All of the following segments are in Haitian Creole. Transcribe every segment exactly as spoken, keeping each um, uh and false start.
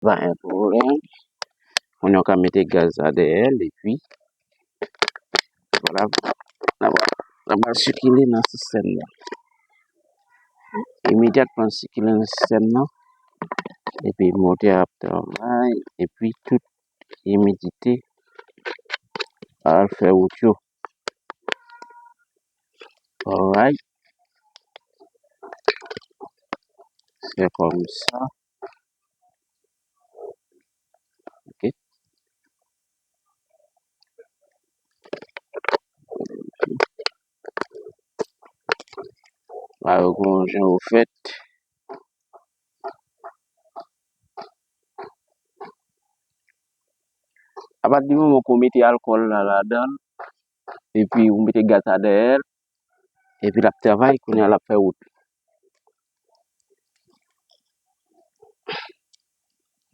Pa gen pwoblèm. Kounye a w ka mete gaz la dèyè l, epi, vwala, l ap, l ap sikile nan sistèm nan. Imedyatman l sikile nan sistèm nan, epi motè a ap travay, epi tout imidite a al fè wout yo. Alright. Se kòmsa. Ok. Bagay yo gen yon jan yo fèt. Apati di moman ke w mete alkòl la ladan l, epi ou mete gaz la dèyè l, epi l ap travay, kounye a l ap fè wout.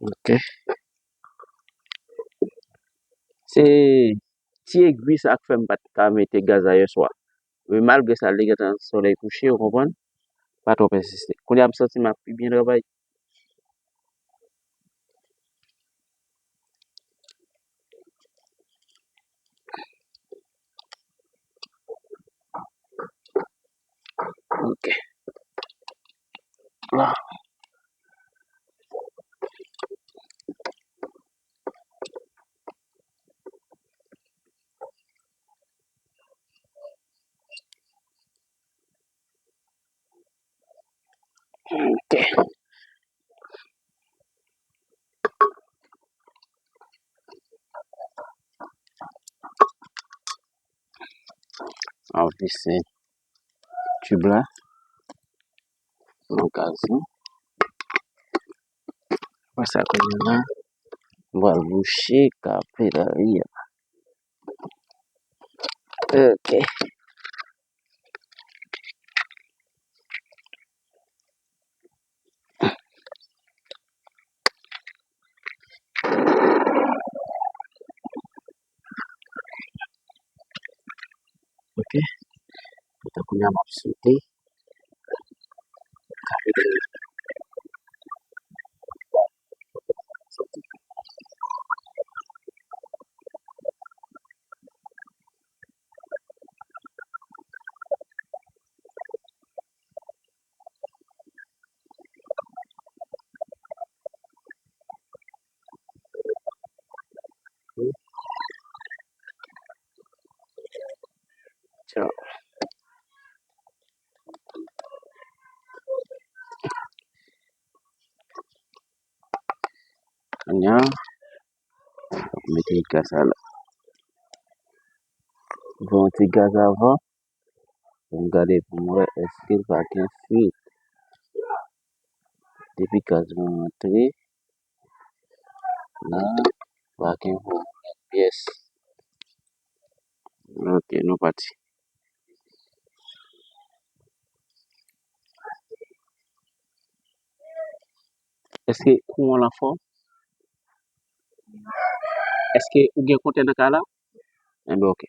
Ok. Se ti egri sa k fè m pa t ka mete gaz la yè swa. Men malgre sa, li gentan solèy kouche, ou konprann? Pa twò pèsiste. Kounye a m santi m ap pi byen travay. Ok. La. Ok. Anvise tib la nan gaz la. Apre sa, kounye a la, m pral bouche kapilari a. Ok. Ok. Kounye a m ap sote. Tchaw. Kounye a, mete gaz la. Bon, ti gaz avan. Pou m gade pou m wè èske l pa gen fuit. Depi gaz mwen rantre la, pa gen pwoblèm pyès. Ok, nou pati. Èske kouran la fò? Èske ou gen kontè nan kay la? Enben, ok.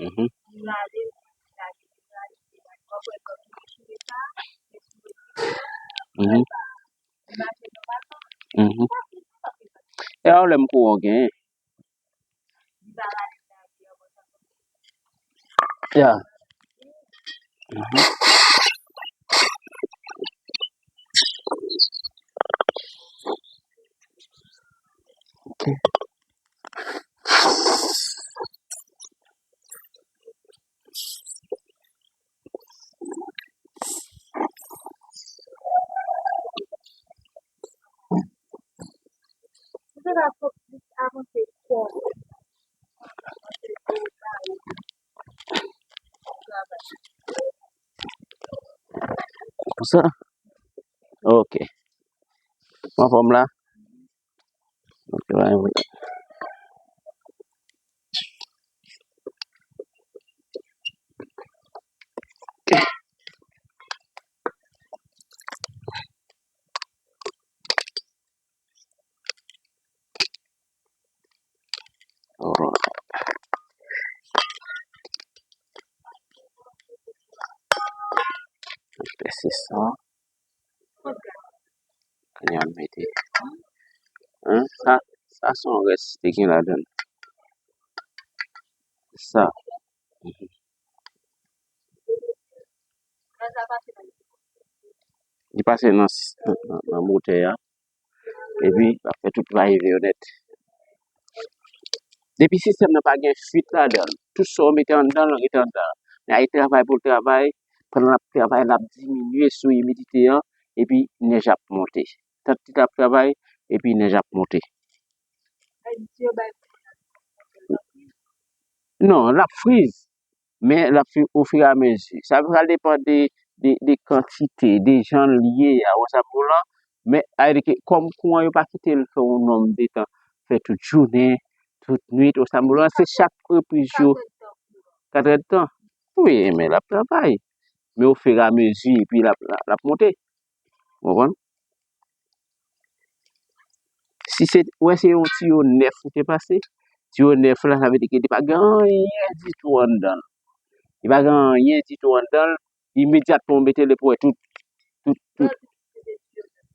Mhm. Mhm. Mhm. E a lè m kou an genyen. Ya. Mhm. Ok. Konsa? Ok. Ou anfòm la? Ok, pa gen pwoblèm. Pèse sa. Kounye a m mete. Hein? Sa, sa se yon rès te gen ladan l. Sa. Li pase nan, nan, nan, nan motè a. Epi, l ap fè tout va e vini nèt. Depi sistèm nan pa gen fuit ladan l, tout sa w mete anndan l, rete anndan l. Men a travay pou l travay, pandan l ap travay, l ap diminye sou imidite an, epi nèj ap monte. Tank li t ap travay, epi nèj ap monte. Non, l ap friz. Men l ap fi-, ofiramezi. Sa pral depann de, de, de kantite, de jan l ye a, ou sa pou lan. Men, sa vle di ke kòm kouran yo pa kite l fè yon nonm de tan, fè tout jounen, tout nwit, ou sa pou lan, se chak repriz yo. Katrèdtan. Wi, men l ap travay. Men ofiramezi, epi l ap, l ap, l ap monte. Ou konprann? Si se, wè se yon tiyo nèf ou te pase, tiyo nèf la, sa vle di ke li pa gen anyen ditou anndan l. Li pa gen anyen ditou anndan l, imedyatman ou mete l pou wè tout, tout, tout.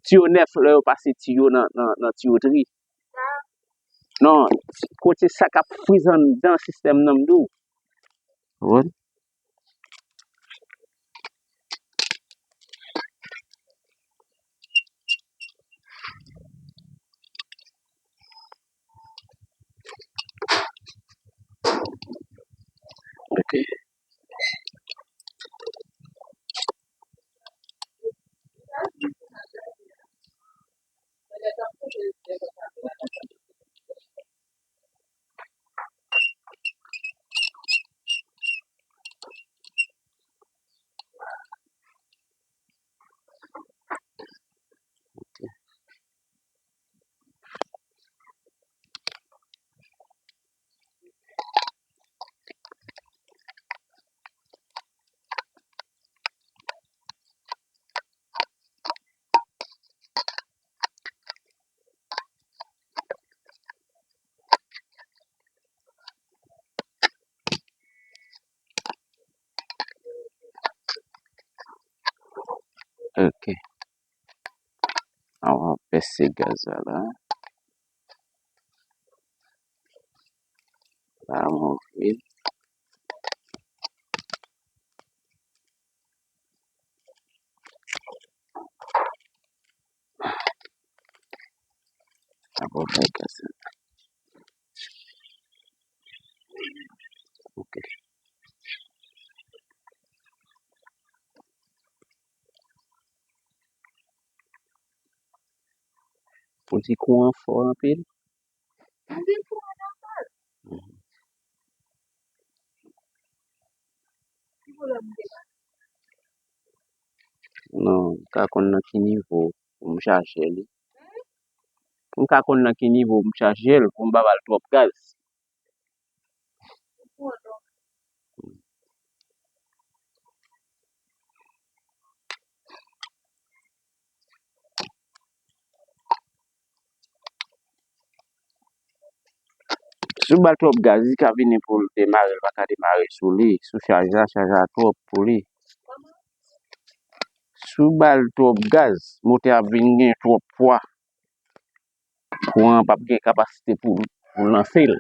Tiyo nèf, lè yo pase tiyo nan, nan, nan tiyo tri. Non, kote sa k ap friz anndan sistèm nan m di w. Ou konprann? Ok. Ok. An va pèse gaz la la. La, mwen ouvri l. Apre, w fè gaz la. Ok. Ou di kouran fò anpil? Anpil kouran nòmal. Mhm. Ki pwoblèm ou te ba? Non, m ka konn nan ki nivo pou m chaje li. Pou m ka konn nan ki nivo pou m chaje l, pou m pa ba l twòp gaz. Si w ba l twòp gaz, li ka vini pou l demare, li pa ka demare sou li. Sou chaj la, chaj la twòp pou li. Si w ba l twòp gaz, motè a ap vin gen twòp pwa. Kouran an p ap gen kapasite pou, pou lanse l.